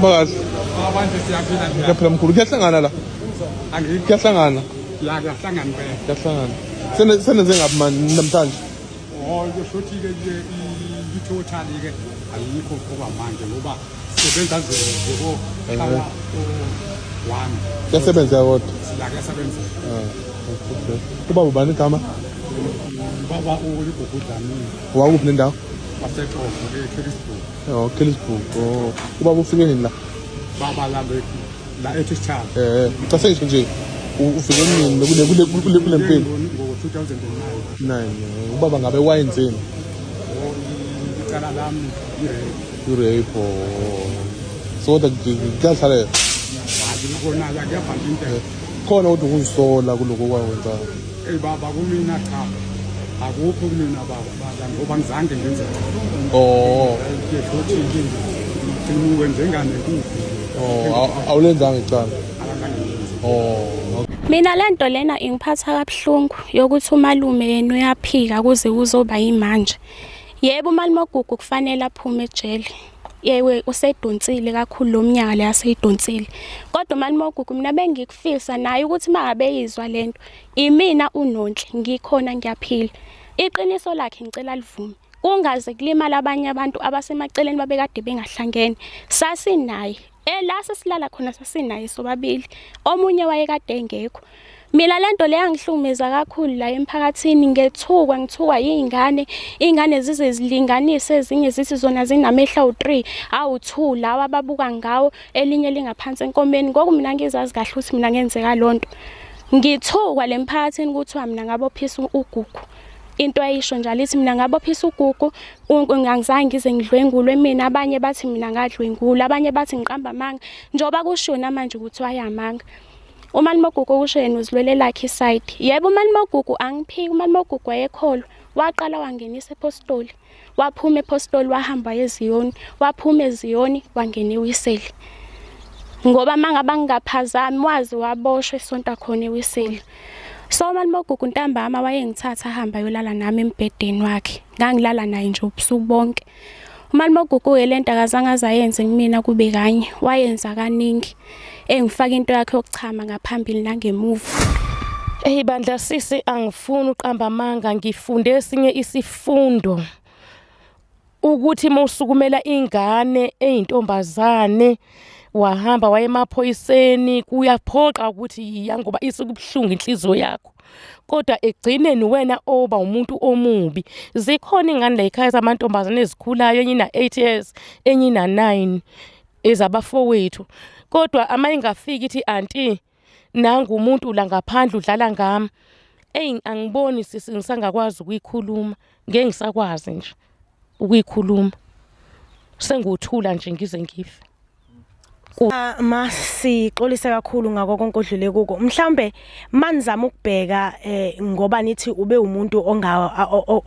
Phakathi. Abantu siyaphila njani? Kuyaphila mkhulu. Kuyahlangana la. Angithi Kuyahlangana. la kuyahlangana impela. Kuyahlangana. Sene senenze ngapi manje namhlanje? Oh kusho ukuthi ke ke i-total ke ayikho okwamanje ngoba sisebenza nje ngokuhlala one. Kuyasebenza kodwa. La kuyasebenza. Ah. Okay. Ubaba ubani igama? Baba uLigugu Dlamini Wakuphi nendawo? waseXhosa ke eKelly'sburg. Oh, Kelly'sburg. Oh. Ubaba ufike nini la? Baba la la eThishana. Eh, cha sengisho nje ufike nini kule mpilo? Ngo-2009. 9. Ubaba ngabe wayenzeni? Oh, icala lami i-rape. I-rape. Oh. So kodwa kuyahlalela. Kona la kuyabhala into. Khona kodwa ukuzisola kuloko kwakwenza. Eyi baba kumina cha akukho kumina baba baba ngoba ngizange ngenze. Oh. Ngisho ukuthi ngiwenze ngane kuphi. Oh, awulenzanga icala. Akazange ngenze. Oh. Mina lento lena ingiphatha kabuhlungu yokuthi umalume yena uyaphika kuze kuzoba yimanje. Yebo umalume oGugu kufanele aphume ejele. Yewe usedonsile kakhulu lo mnyaka le aseyidonsile. Kodwa umalume oGugu mina bengikufisa naye ukuthi mangabe yizwa lento imina uNonhle ngikhona ngiyaphila. Iqiniso lakhe ngicela livume. Kungaze kulimala abanye abantu abasemaceleni babekade bengahlangene. Sasinaye la sesilala khona sasinaye sobabili. Omunye wayekade engekho. Mina lento le yangihlukumeza kakhulu la emphakathini ngethukwa ngithukwa yingane ingane zize zilinganise ezinye zithi zona zinamehlo awu3 awu2 lawa ababuka ngawo elinye lingaphansi enkomeni ngoku mina ngizazi kahle ukuthi mina ngenzeka lonto ngithukwa lemphakathini kuthiwa mina ngabophisa uGugu into ayisho njalo ithi mina ngabophisa uGugu angizange ngize ngidlwengulwe mina abanye bathi mina ngadlwengula abanye bathi ngiqamba amanga njengoba kushiwo namanje ukuthi wayamanga umalume oGugu kusho yena uzilwele lakhe iside yebo umalume oGugu angiphiki umalume oGugu wayekholwa waqala wangenisa epostoli waphuma epostoli wahamba eziyoni waphuma eziyoni wangena ewiseli ngoba mangaba ngingaphazami wazi waboshwa esonta khona ewiseli. So umalume oGugu ntambama wayengithatha ahamba ayolala nami embhedeni wakhe ngangilala naye nje ubusuku bonke. Umalume oGugu-ke lento akazange azayenze kumina kube kanye wayenza kaningi engifaka into yakhe yokuchama ngaphambili nangemuva. Eyi bandla sisi angifuni uqamba amanga ngifunde esinye isifundo ukuthi uma usukumela ingane eyintombazane wahamba waye emaphoyiseni kuyaphoqa ukuthi yiya ngoba isukubuhlungu inhliziyo yakho kodwa ekugcineni wena oba umuntu omubi. Zikhona iy'ngane la ekhaya zamantombazane ezikhulayo enye ina-8 years enye ina-9 ezabafowethu kodwa ama ingafiki ithi anti nangu umuntu la ngaphandle udlala ngami. Eyi angiboni sisi ngisangakwazi ukuyikhuluma ngeke ngisakwazi nje ukuyikhuluma senguthula nje ngize ngife. Ma sixolise kakhulu ngako konke odlule kuko. Mhlambe manizama ukubheka ngoba nithi ube umuntu onga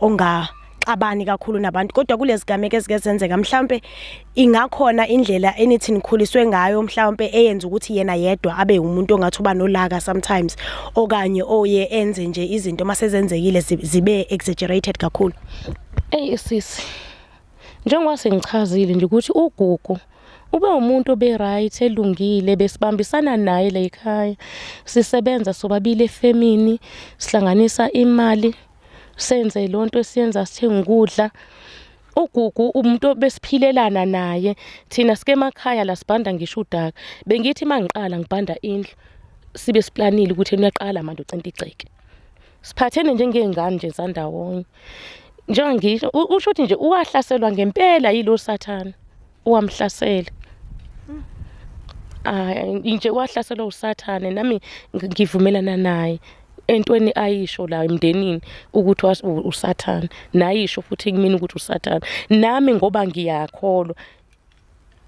ongaxabani kakhulu nabantu kodwa kulezi gameko ezike zenzeka mhlambe ingakhona indlela enithi nikhuliswe ngayo mhlambe eyenza ukuthi yena yedwa abe umuntu ongathi uba nolaka sometimes okanye oye enze nje izinto masezenzekile zibe exaggerated kakhulu. Eyi sisi njengoba sengichazile nje ukuthi uGugu ube umuntu obe right elungile besibambisana naye la ekhaya sisebenza sobabili efemini sihlanganisa imali senze lonto esiyenza sithenga ukudla. uGugu umuntu obesiphilelana naye thina sike emakhaya la sibhanda ngisho udaka bengithi mangiqala ngibhanda indlu sibe siplanile ukuthi uyaqala manje ucinta igceke siphathene njengey'ngane nje zandawonye njengoba ngisho usho ukuthi nje uwahlaselwa ngempela yilo sathane uwamhlasela Hayi nje wahlaselwa usathane nami ngivumelana naye entweni ayisho la emndenini ukuthi usathane nayisho futhi kumina ukuthi usathane nami ngoba ngiyakholwa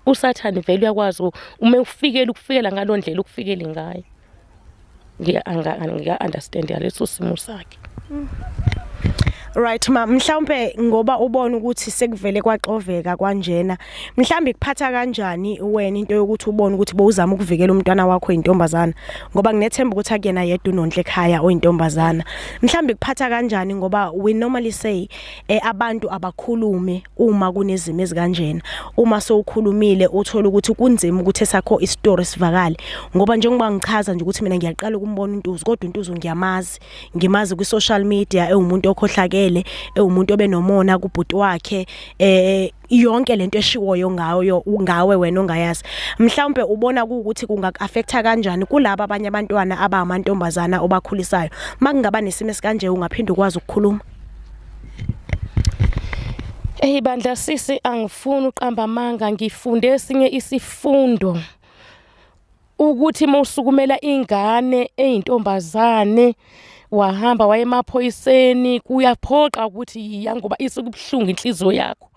usathane vele uyakwazi uma ufikela ukufikela ngalondlela ukufikele ngayo ngiya understand leso simo sakhe. Right ma, mhlawumbe ngoba ubona ukuthi sekuvele kwaxoveka kwanjena, mhlawumbe kuphatha kanjani wena into yokuthi ubone ukuthi bowuzama ukuvikela umntwana wakho intombazana, ngoba nginethemba ukuthi akuyena yedwa uNonhle ekhaya oyintombazana. Mhlawumbe kuphatha kanjani, ngoba we normally say abantu abakhulume uma kunezimo ezikanjena. Uma sowukhulumile uthola ukuthi kunzima ukuthi esakho isitori sivakale, ngoba njengoba ngichaza nje ukuthi mina ngiyaqala ukumbona uNtuzu, kodwa uNtuzu ngiyamazi, ngimazi kwi social media ewumuntu okhohlakele, ewumuntu obenomona kubhuti wakhe, yonke lento eshiwoyo ngayo ngawe wena ongayazi. Mhlawumbe ubona ukuthi kungaku-affecta kanjani kulaba abanye abantwana abamantombazana obakhulisayo makungaba nesimo esikanje, ungaphinde ukwazi ukukhuluma? Hey bandla sisi, angifuni uqamba amanga, ngifunde esinye isifundo ukuthi mawusukumela ingane eyintombazane wahamba waye emaphoyiseni, kuyaphoqa ukuthi yiya ngoba isikubuhlungu inhliziyo yakho,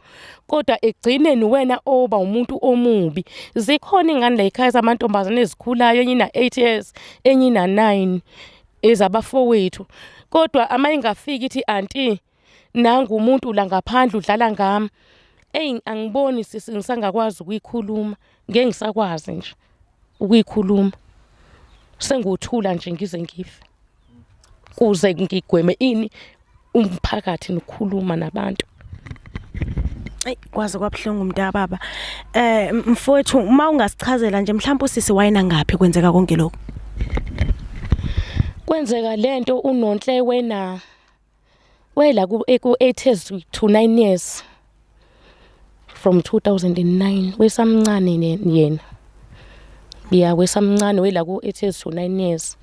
kodwa egcineni wena oba umuntu omubi. Zikhona ingane la ekhaya zamantombazane ezikhulayo, enye ina 8 years, enye ina 9, ezabafowethu, kodwa ama ingafiki ithi anti nangu umuntu la ngaphandle udlala ngami, eyi angiboni sisi ngisangakwazi ukuyikhuluma, ngeke ngisakwazi nje ukuyikhuluma, senguthula nje ngize ngife, kuze ngigweme ini umphakathi nokukhuluma nabantu. Ey, kwaze kwabuhlungu mntakababa. Mfowethu, uma ungasichazela nje mhlawumbe usisi wayena ngaphi kwenzeka konke lokho? Kwenzeka lento uNonhle wena wela ku 8 years to 9 years from 2009, wesamncane yena. Ya, wesamncane, wela ku 8 years to 9 years.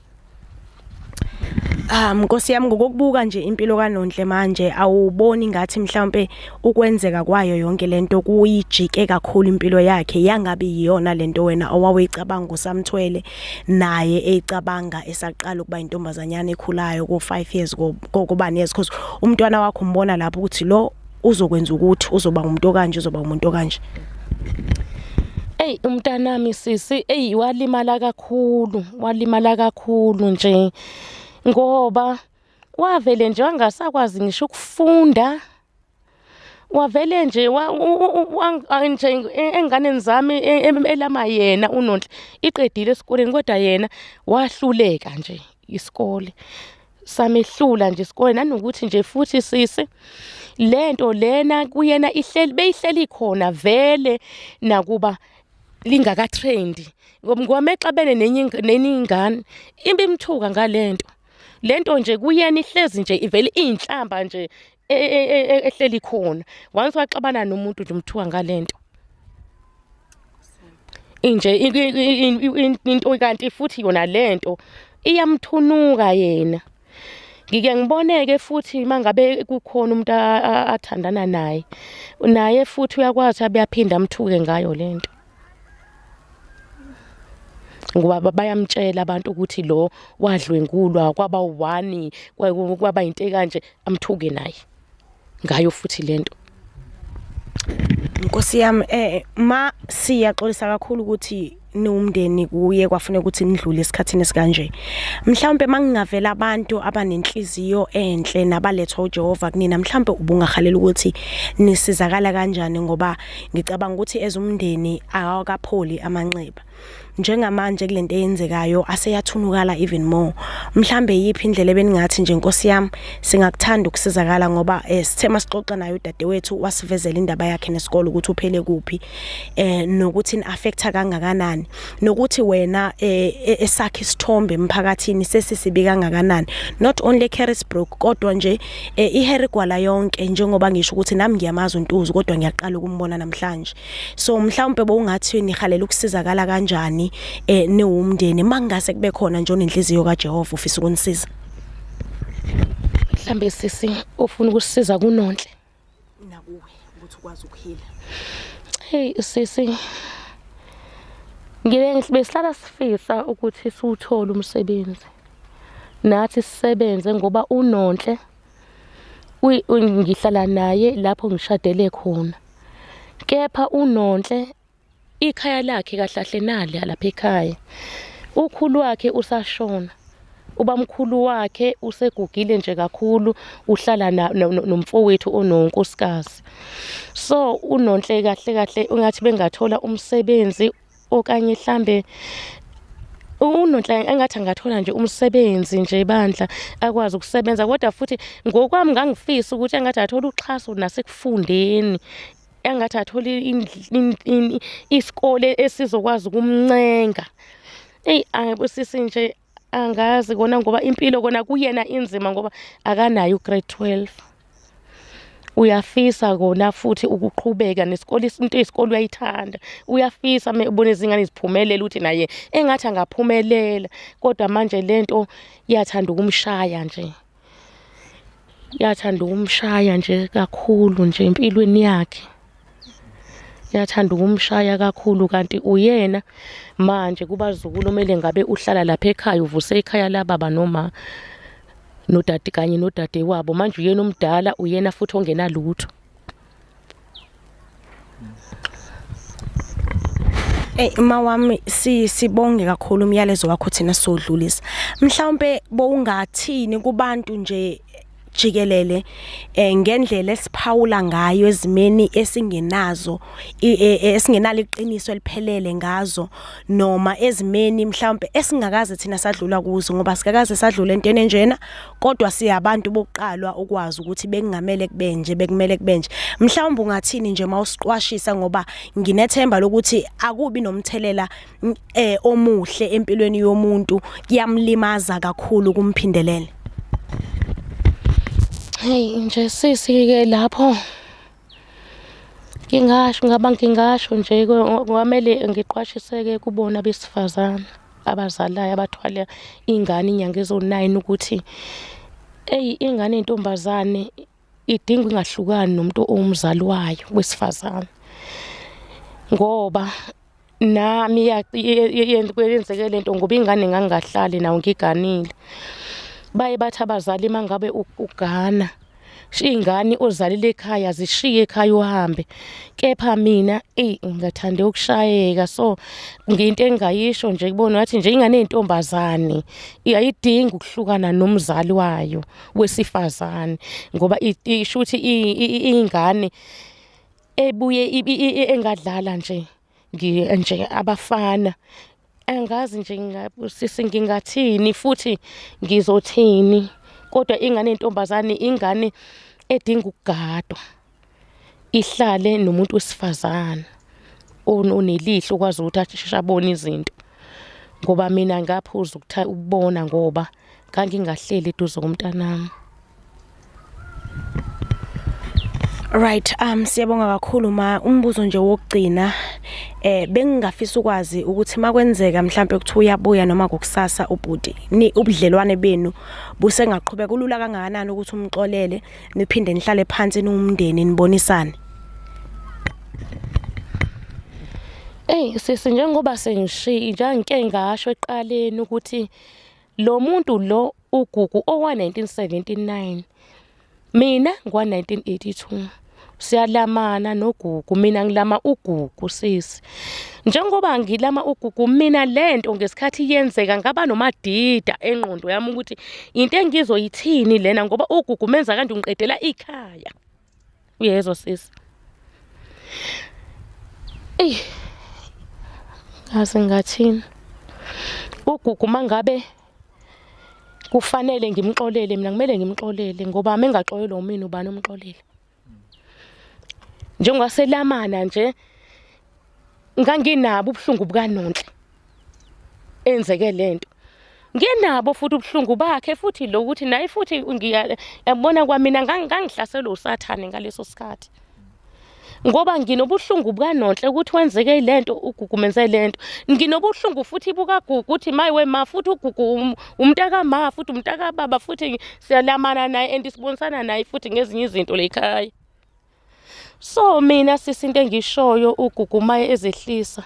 Nkosi yami, ngokubuka nje impilo kaNonhle manje, awuboni ngathi mhlawumbe ukwenzeka kwayo yonke lento kuyijike kakhulu impilo yakhe, yangabe iyona lento wena owawuyicabanga usamthwele, naye eyicabanga esaqala ukuba intombazanyana ekhulayo ko 5 years, kokuba years, because umntwana wakho umbona lapho ukuthi lo uzokwenza ukuthi uzoba umuntu okanje, uzoba umuntu okanje? Ey umntanami sisi, ey walimala kakhulu, walimala kakhulu nje, ngoba wavele nje wangasakwazi ngisho ukufunda, wavele nje nje enganeni zami elama yena uNonhle iqedile esikoleni, kodwa yena wahluleka nje isikole, samehlula nje isikole. Nanokuthi nje futhi sisi, lento lena kuyena ihleli, beyihleli khona vele nakuba lingaka trend, ngoba mexabene nenye ingane imthuka ngalento lento nje, kuyena ihlezi nje ivele inhlamba nje ehleli khona. Once waxabana nomuntu nje umthuka ngalento inje into, kanti futhi yona lento iyamthunuka yena. Ngike ngiboneke futhi mangabe kukhona umuntu athandana naye, naye futhi uyakwazi abuyaphinda amthuke ngayo lento, ngoba bayamtshela abantu ukuthi lo wadlwengulwa kwaba u1, kwaba into kanje, amthuke naye ngayo futhi lento. Nkosi yami, ma, siyaxolisa kakhulu ukuthi niwumndeni kuye kwafuneka ukuthi nidlule esikhathini esikanje. Mhlawumbe mangingavela abantu abanenhliziyo enhle nabalethwa uJehova kunina, mhlawumbe ubungahalela ukuthi nisizakala kanjani, ngoba ngicabanga ukuthi ezumndeni awakapholi amanxeba njengamanje kulento eyenzekayo, aseyathunukala even more. Mhlambe yiphi indlela ebeningathi nje, Nkosi yami, singakuthanda ukusizakala, ngoba sithe masixoxa naye udadewethu wasivezela indaba yakhe nesikole ukuthi uphele kuphi, nokuthi ni affecta kangakanani, nokuthi wena esakhe isithombe emphakathini sesisibi kangakanani, not only Carisbrook kodwa nje iHarry Gwala yonke, njengoba ngisho ukuthi nami ngiyamazi uNtuzu kodwa ngiyaqala ukumbona namhlanje. So mhlawumbe bowungathi nihalela ukusizakala kanjani niwumndeni, mangase kube khona nje onenhliziyo kaJehova ufisa ukunisiza? Mhlambe sisi ufuna ukusiza kuNonhle nakuwe ukuthi ukwazi ukuhila. Hey sisi, ngibe besihlala sifisa ukuthi siwuthole umsebenzi nathi sisebenze, ngoba uNonhle ngihlala naye lapho ngishadele khona, kepha uNonhle ikhaya lakhe kahle kahle nali lapha ekhaya, ukhulu wakhe usashona. Ubamkhulu wakhe usegugile nje kakhulu, uhlala nomfowethu ononkosikazi. So uNonhle kahle kahle ungathi bengathola umsebenzi okanye hlambe uNonhle engathi angathola nje umsebenzi nje bandla akwazi ukusebenza, kodwa futhi ngokwami ngangifisa ukuthi engathi athole uxhaso nasekufundeni, engathi athole isikole esizokwazi ukumncenga. Eyi angibusisi nje angazi kona ngoba impilo kona kuyena inzima ngoba akanayo u-grade 12. Uyafisa kona futhi ukuqhubeka nesikole, into yesikole uyayithanda, uyafisa uma ebona izingane ziphumelela ukuthi naye engathi angaphumelela, kodwa manje lento iyathanda ukumshaya nje, iyathanda ukumshaya nje kakhulu nje empilweni yakhe. Iyathanda ukumshaya kakhulu kanti uyena manje kubazukulu omele ngabe uhlala lapha ekhaya, uvuse ikhaya lababa noma nodade kanye nodadewabo. Manje uyena omdala, uyena futhi ongenalutho. Ey ma wami si sibonge kakhulu umyalezo wakho thina sodlulisa. Mhlawumbe bowungathini kubantu nje jikelele eh ngendlela esiphawula ngayo ezimeni esingenazo e, e, esingenalo iqiniso eliphelele ngazo noma ezimeni mhlawumbe esingakaze thina sadlula kuzo ngoba sikakaze sadlula entweni enjena kodwa siyabantu bokuqalwa ukwazi ukuthi bekungamele kubenje bekumele kubenje mhlawumbe ungathini nje mawusiqwashisa ngoba nginethemba lokuthi akubi nomthelela eh omuhle empilweni yomuntu kuyamlimaza kakhulu kumphindelele. Hey nje sisi ke lapho ngingasho ngaba ngingasho nje kwamele ngiqwashiseke kubona besifazane abazalayo abathwala ingane inyanga ezo-9 ukuthi eyi ingane intombazane idinga ingahlukani nomuntu owumzali wayo wesifazane ngoba nami yenzeke lento ngoba ingane ngangingahlali nawo ngiganile. Baye bathi abazali uma ngabe ugana iy'ngane ozalele ekhaya zishiye ekhaya uhambe. Kepha mina eyi ngingathande ukushayeka so ngiyinto engingayisho nje kubona ngathi nje ingane eyintombazane ayidingi ukuhlukana nomzali wayo wesifazane ngoba isho ukuthi iy'ngane ebuye engadlala nje nje abafana angazi nje sisi ngingathini futhi ngizothini kodwa ingane yentombazane ingane edinga ukugadwa ihlale nomuntu wesifazane onelihlo okwazi ukuthi asheshe abone izinto ngoba mina ngaphuza ukubona ngoba ngangingahleli eduze komntanami. Right, siyabonga kakhulu ma umbuzo nje wokugcina eh bengingafisa ukwazi ukuthi makwenzeka mhlambe ukuthi uyabuya noma kokusasa ubhuti ni ubudlelwane benu busengaqhubeka kulula kangakanani ukuthi umxolele niphinde nihlale phansi niwumndeni nibonisane. Ey sisi njengoba sengishiya njengike ngasho ekuqaleni ukuthi Lo muntu lo uGugu owa-1979 mina ngwa-1982 siyalamana noGugu mina ngilama uGugu sisi njengoba ngilama uGugu mina lento ngesikhathi yenzeka ngaba nomadida engqondo yami ukuthi into engizoyithini lena ngoba uGugu menza kanje ungiqedela ikhaya. Uyezwa sisi? Eyi ngaze ngathini. UGugu mangabe kufanele ngimxolele mina kumele ngimxolele ngoba mengaxolelwa umina ubani omxolela. Njengoba selamana nje nganginabo ubuhlungu bukaNonhle enzeke lento. Nginabo futhi ubuhlungu bakhe futhi lo ukuthi naye futhi ngiyabona kwamina ngangihlaselwe usathane ngaleso sikhathi. Ngoba nginobuhlungu bukaNonhle ukuthi wenzeke lento uGugu menze lento. Nginobuhlungu futhi bukaGugu ukuthi maye wema futhi uGugu umntaka ma futhi umntaka baba futhi siyalamana naye and sibonisana naye futhi ngezinye izinto la ekhaya. So mina sisi into engishoyo uGugu maye ezehlisa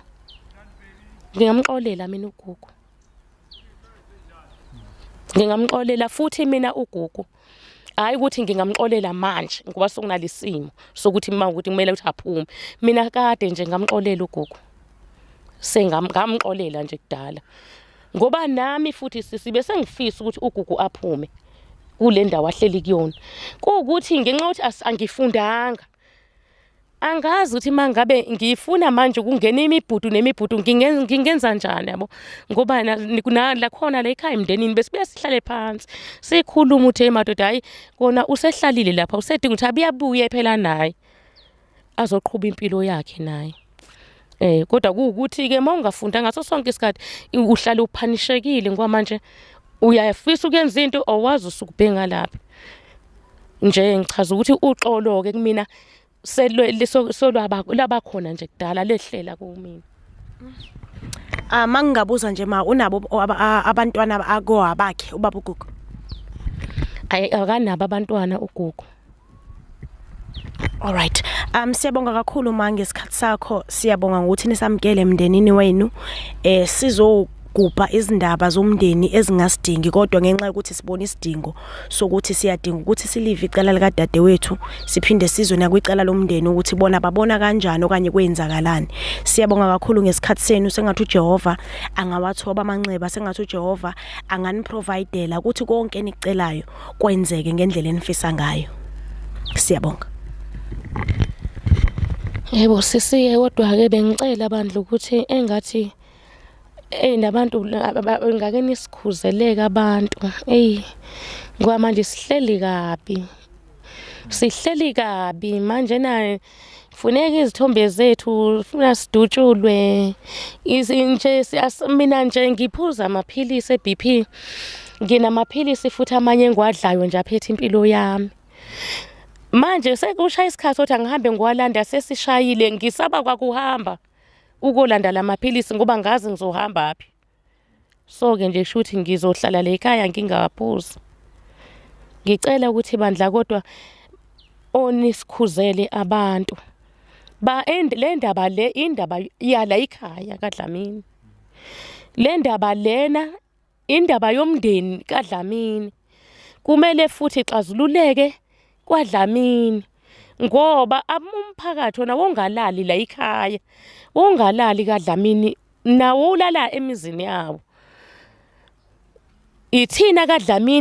ngingamxolela mina uGugu. Ngingamxolela futhi mina uGugu. Hayi ukuthi ngingamxolela manje ngoba sokunalesimo sokuthi uma ukuthi kumele ukuthi aphume. Mina kade nje ngamxolela uGugu. Sengamxolela nje kudala. Ngoba nami futhi sisi bese ngifisa ukuthi uGugu aphume kule ndawo ahleli kuyona. Kuwukuthi ngenxa yokuthi angifundanga. Angazi ukuthi mangabe ngifuna manje ukungena imibhudu nemibhudu ngingenza njani yabo ngoba la khona la ekhaya emndenini besibuye sihlale phansi sikhulume ukuthi hey madoda hayi kona usehlalile lapha usedinga ukuthi abuye phela naye azoqhuba impilo yakhe naye. Kodwa kuwukuthi ke uma ungafunda ngaso sonke isikhathi uhlale uphanishekile ngoba manje uyafisa ukuyenza into awazi usukubhe ngalaphi. Nje ngichaza ukuthi uxolo ke kumina solwaba khona nje kudala lehlela kumina. Mangingabuza nje ma unabo abantwana akowabakhe ubaba uGugu? Ayi akanabo abantwana uGugu. All right. Siyabonga kakhulu ma ngesikhathi sakho. Siyabonga ngokuthi nisamkele emndenini wenu. Sizogubha izindaba zomndeni ezingasidingi kodwa ngenxa yokuthi sibona isidingo sokuthi siyadinga ukuthi silive icala likadadewethu siphinde sizwe nakwicala lomndeni ukuthi bona babona kanjani okanye kwenzakalani. Siyabonga kakhulu ngesikhathi senu, sengathi uJehova angawathoba amanxeba, sengathi uJehova anganiprovidela ukuthi konke enikucelayo kwenzeke ngendlela enifisa ngayo. Siyabonga. Yebo sisiye, kodwa ke bengicela bandla ukuthi engathi nabantu ngake nisikhuzeleke abantu. Eyi ngoba manje sihleli kabi. Sihleli kabi manje na funeka izithombe zethu funa sidutshulwe. Nje mina nje ngiphuza amaphilisi e-BP. Nginamaphilisi futhi amanye engiwadlayo nje aphethe impilo yami. Manje sekushaya isikhathi sokuthi angihambe ngiwalanda, sesishayile ngisaba kwakuhamba ukolanda lamaphilisi ngoba ngazi ngizohamba phi. So ke nje shuthi ngizohlala la ekhaya ngingawaphuzi. Ngicela ukuthi bandla kodwa onisikhuzele abantu. Ba le ndaba le indaba yala ekhaya kaDlamini. Le ndaba lena indaba yomndeni kaDlamini. Kumele futhi ixazululeke kwaDlamini ngoba umphakathi wona wongalali la ekhaya, wongalali kaDlamini nawo ulala emizini yawo. Ithina kaDlamini.